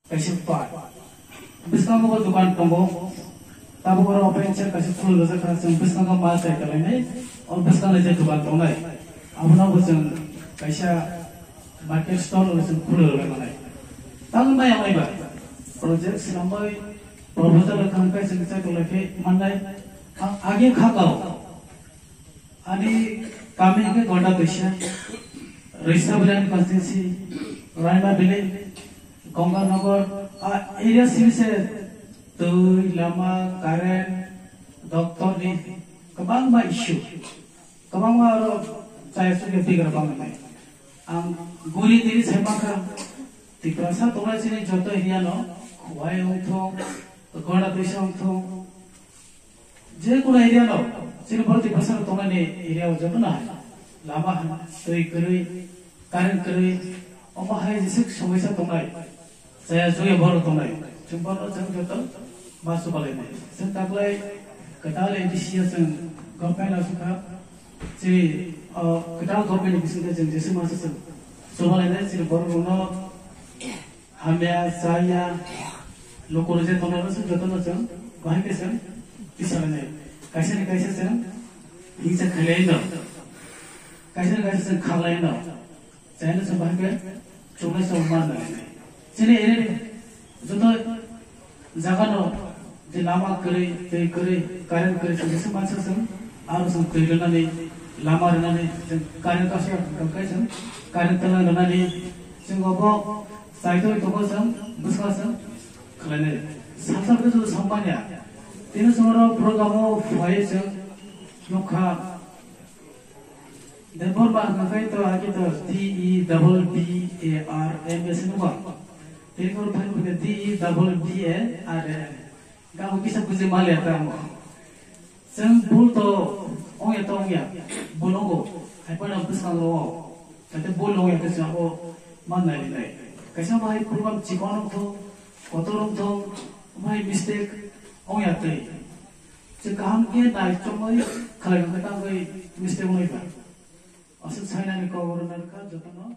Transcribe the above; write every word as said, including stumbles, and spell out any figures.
Kaisa park. Bwskango bo dukan tongo. Tabuk oro open chair kaisa khulwi rwjak kha, chwng bwskango ma chai kwlainai. O bwskango je dukan tongnai, abono bo chwng kaisa market stall oro chwng khulwi rwlai manai. Tang maya maiba project swnamwi proposal thang kai chwng chai kwlai khe mannai. Ang agi kha kao. Ani kami hwnkhe Gonda Toisa, Rwisa Biryani constituency, Raima Valley, Ganganagar, a area simi se twi, lama, current, doctor ni kwbangma issue, kwbangma oro chaya chukya bigra bangmani. Ang guri tini sai mankha, Tiprasa tongnai chini joto area no, Khowai wngthung, Gonda Toisa wngthung, je kono area no, chini borok Tiprasa rok tongnani area o joto no hai lama hai, twi kwrwi, current kwrwi, omo hai jesuk somoisa tongnai, chaya chukya borok tongnai, chwng borok chwng joto ma chubalainai. Chwng taklai kwtal A D C o chwng government asukha, chini, o, kwtal government ni bisingtwi chwng jesuk masa chwng chubalainai, chini borok rokno hamya, chaya, lukurok je tongnai rok se jotono chwng bahai khe chwng tisalainai. Kaisa ni kaisa chwng hingsa khailai no, kaisa ni kaisa chwng khaklai no, chaino chwng bahai khe chungnai chwng ma nai. Chini area ni joto jaga no je lama kwrwi, twi kwrwi, current kwrwi, chwng jesa mansa chwng aro chwng twi rwnani, lama rwnani, chwng current kaisa rwkha khe chwng current tala rwnani, chwng obo chaitoi tongo chwng bwskango chwng khlainai. Salsa khe chwng sammanya. Tini chwng oro program o phai chwng nukha. Debbarma hwnkha khe to agi to D E double B A R M S hinwi ba. Tini kor phai phai D E double B A R M. Gabo kisa buji maliya tamo. Chwng bul to ongya to ongya. Bul ongo. Hai phano bwskango o. Tate bul ongya khe chwng abo man nai nai. Kaisa bahai program chikon wngthung, kotor wngthung, bahai mistake ongya twi. Chwng kaham khe nai chongwi khlai khe tangwi mistake wngnai ba. Aswk sainani kok rwna rwkha jotono.